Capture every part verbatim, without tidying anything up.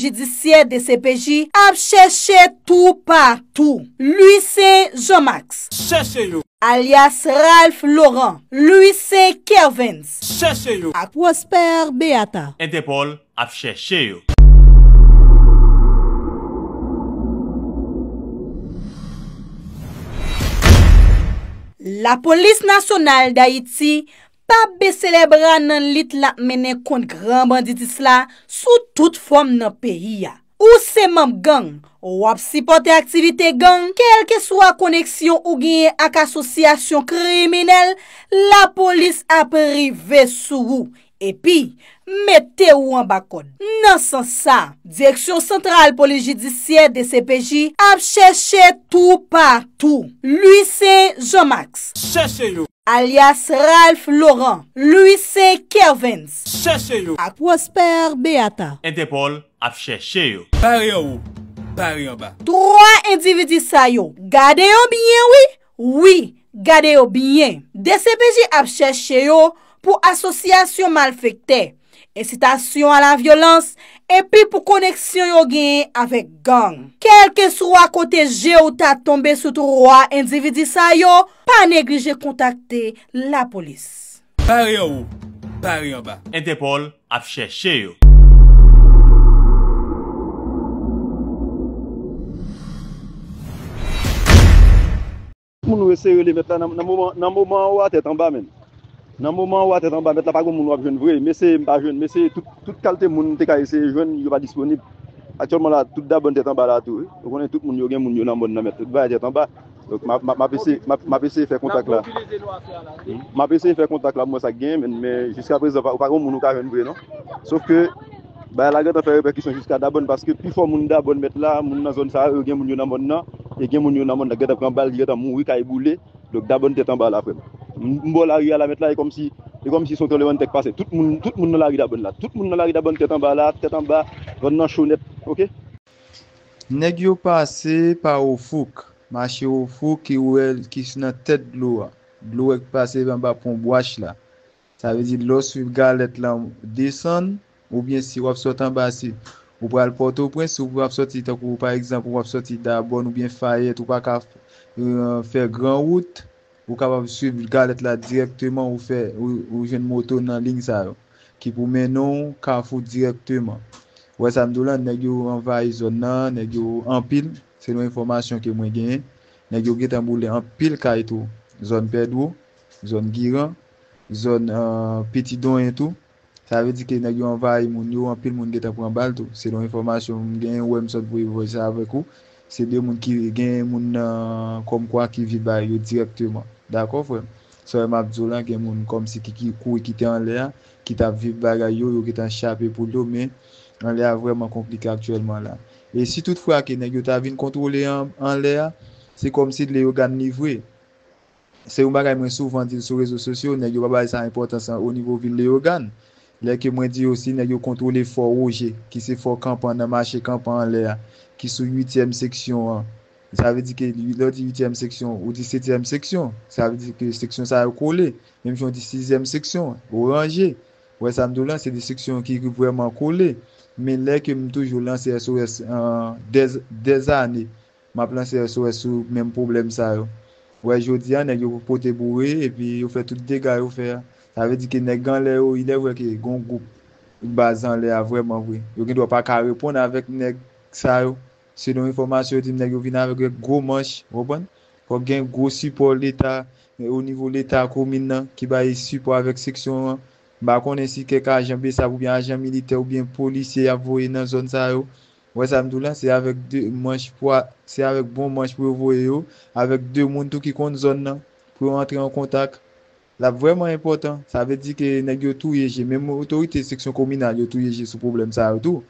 Jidisyè, D C P J, ap chèche toupatou. Louissaint Jean Max, chèche yo. Alyas Ralph Laurent, Louissaint Kervens, chèche yo. Ak Prosper Beata, Entèpòl ap chèche yo. Lapolis Nasyonal d Ayiti p ap bese lèbra nan lit l ap mennen kont gran banditis la sou tout fòm nan peyi a. Ou se manm gang, w ap sipòte aktivite gang, kèlkeswa koneksyon ou genyen ak asosyasyon kriminèl, lapolis ap rive sou ou, epi mete w anba kòd. Nan sans sa, Direksyon Santral Polis Jidisyè, D C P J, ap chèche toupatou Louissaint Jean Max, chèche yo. Alyas Ralph Laurent, Louissaint Kervens, chèche yo. Ak Prosper Beata, Entèpòl ap chèche yo. Bare anwo, bare anba. Twa endividi sa yo, gade yo byen wi, wi, gade yo byen. D C P J ap chèche yo pou asosyasyon malfektè, ensitasyon a la vyolans, epi pou koneksyon yo genyen avèk gang. Kèlkeswa kote je w ta tonbe sou twa endividi sa yo, pa neglije kontakte lapolis. Bare anwo, bare anba. Entèpòl ap chèche yo. Moun yo eseye rele mèt la nan, nan moman, nan moman an ou a tèt anba menm. Nan moman an ou a tèt anba, mèt la pa gen moun w ap jwenn vre. M eseye, m pa jwenn. M eseye tout, tout kalte moun m te ka eseye jwenn, yo pa disponib. Aktyèlman la, tout Dabòn tèt anba la tou wi. Ou konnen tout moun yo gen moun yo nan mòn nan mèt. Tout bagay tèt anba. Donk m ap, m ap, m ap eseye, m ap, m ap eseye fè kontak la. M ap eseye fè kontak la pou m wè sa k genyen, men, men jiska prezan pa, ou pa gen moun ou ka jwenn vre non. Sof ke bagay la gentan fè repèkisyon jiska Dabòn, paske pifò moun Dabòn mèt la, moun nan zòn sa yo, yo gen moun yo nan mòn nan, e gen moun yo nan mòn nan gentan pran bal, gentan mouri, kay boule. Donk Dabòn tèt anba la, frè m. M, m bò lari a la mèt la, e kòmsi, e kòmsi se yon tranblemanntè k pase. Tout moun, tout moun nan lari Dabòn la. Tout moun nan lari Dabòn tèt anba la, tèt anba, zòn nan cho nèt, oke? Nèg yo pase pa Ofouk, mache Ofouk ki wè, ki nan tèt dlo a. Dlo a k pase anba pon Bwach la. Sa vle di lè w swiv Galèt la desann, oubyen si w ap sot anba, si ou pral Pòtoprens, si w ap sòti, tankou pa egzanp, w ap sòti Dabòn oubyen Fayèt, ou pa ka, eh, fè gran wout, ou kapab swiv Galèt la dirèkteman, ou fè, ou, ou jwenn moto nan liy sa yo, ki pou mennen w Kafou dirèkteman. Ou wè sa m di w la, nèg yo anvayi zòn nan, nèg yo anpil, selon enfòmasyon ke mwen genyen. Nèg yo gentan boule anpil kay tou, zòn Pèdwo, zòn Giran, zòn, eh, Piti Donyen tou. Sa vle di ke nèg yo anvayi moun yo, anpil moun gentan pran bal tou. Selon enfòmasyon m genyen, ou wè m sot voye voice avèk ou, se de moun ki gen moun nan kòmkwa ki viv bagay yo dirèkteman. Dakò, frè m? Sa w wè m ap di w la, gen moun kòmsi ki, ki kouri kite anlè a, ki t ap viv bagay yo, yo gentan chape poul yo, men anlè a vrèman konplike aktyèlman la. E si toutfwa ke nèg yo ta vin kontwole an, anlè a, se kòmsi Leyogàn livre. Se yon bagay mwen souvan di l sou rezo sosyo, nèg yo pa bay sa enpòtans lan o nivo vil Leyogàn. Lè ke mwen di yo si nèg yo kontwole Fò Woje, ki se Fò Kanpan nan mache Kanpan anlè a, ki sou uityèm seksyon an. Sa vle di ke lè w di uityèm seksyon, ou di setyèm seksyon. Sa vle di ke seksyon sa yo kole. Menm jan w di sizyèm seksyon, Oranje. Ou wè sa m di w la, se de seksyon ki vrèman kole. Men lè ke m toujou lanse S O S, eh, dè, dèzane, m ap lanse S O S sou menm pwoblèm sa yo. Ou wè, jodi a, nèg yo pote boure, epi yo fè tout dega yo fè a. Sa vle di ke nèg anlè yo, ilèvrè ke gon gwoup baz anlè a vrèman vre. Yo gendwa pa ka reponn avèk nèg sa yo. Selon enfòmasyon, yo di m nèg yo vin avèk gwo manch, w konprann? Fòk gen gwo sipò Leta, o nivo Leta komin nan, ki bay sipò avèk seksyon an. M pa konnen si kèk ajan BSAP oubyen ajan militè oubyen polisye y ap voye nan zòn sa yo. Ou wè sa m di w la, se avèk de manch pou a, se avèk bon manch pou yo voye yo, avèk de moun tou ki konn zòn nan, pou yo antre an kontak. L ap vrèman enpòtan. Sa vle di ke nèg yo touye je. Menm otorite seksyon kominal yo touye je sou pwoblèm sa yo tou.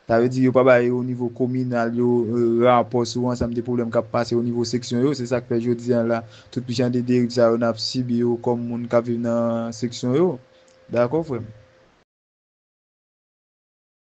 Sa vle di yo pa bay o nivo kominal yo, eh, rapò sou ansanm de pwoblèm k ap pase o nivo seksyon yo. Se sa k fè jodi a la, tout jan de deriv sa yo n ap sibi yo kòm moun k ap viv nan seksyon yo. Dakò, frè m?